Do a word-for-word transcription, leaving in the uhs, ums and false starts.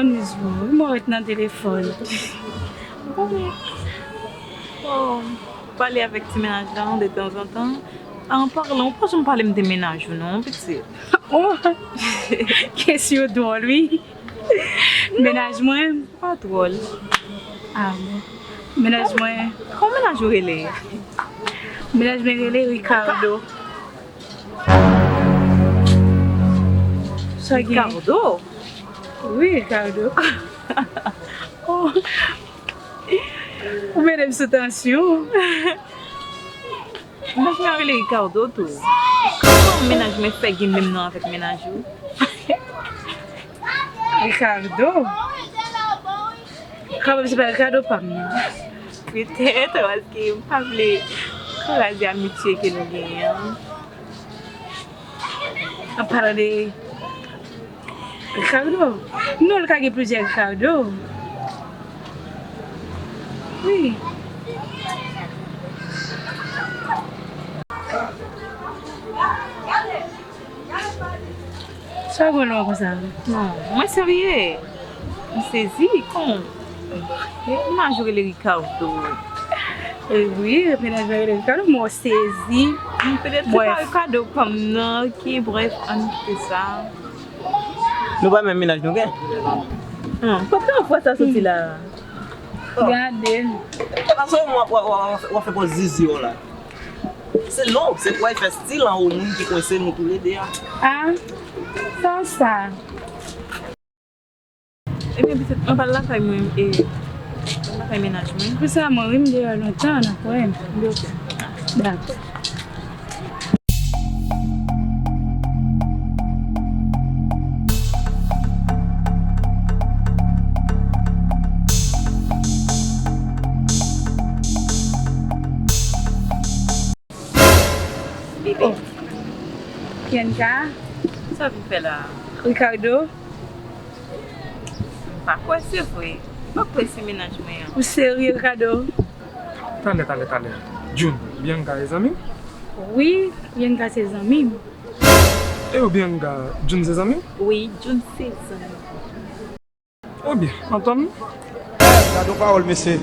Mwen ret nan telefòn. Bon, pale avèk ti mennaj la detanzantan. An palan, ou pa janm pale m de mennaj ou non, pitit. Oh, kesyon dwòl, wi. Mennaj mwen? Pa dwòl. Ah, bon. Mennaj mwen. Kòman mennaj ou rele? Mennaj mwen rele Ricardo. Sa gen? Ricardo? Wi, Ricardo. Oh. Ou mete m sou tansyon. Mennaj mwen rele Ricardo tou. Kòman mennaj mwen fè gen menm non avèk mennaj ou? Ricardo? Kanmenm se pa Ricardo pa m nan. Petèt, paske m pa vle kraze amitye ke nou genyen an. An palan de Ricardo. Non, l ka gen plizyè Ricardo. Wi. Sa w gen lwen konsa? Non, mwen serye. M sezi, kòman? Mennaj ou rele Ricardo. E wi, mennaj mwen rele Ricardo, mwen sezi. Petèt se pa Ricardo pa m nan, ki, brèf, ann kite sa. Nou pa menm mennaj nou gen? Hmm, kote w fwa sa soti la? Gade. E pa sou w ap, w ap, w ap, w ap fè pòz zizi w la. Se non, se pou w al fè stil anwo moun ki kwense nou toulede a. Ah, sa, sa. Ebyen, pitit, mwen pral lakay mwen, e, mwen lakay mennaj mwen. Pou sa, mwen ri m deyò lontan, n ap wè. Dakò. Bebe. Oh. Bianca. Sa w vin fè la? Ricardo. M pa kwè se vre. M pa kwè se mennaj mwen an. Ou serye, Ricardo? Talè, talè, talè. Jun, Bianca e zanmi w? Wi, Bianca se zanmi m. E ou Bianca, Jun se zanmi w? Wi, Jun se zanmi m. Ebyen, antann nou. Gade yon pawòl, mesye.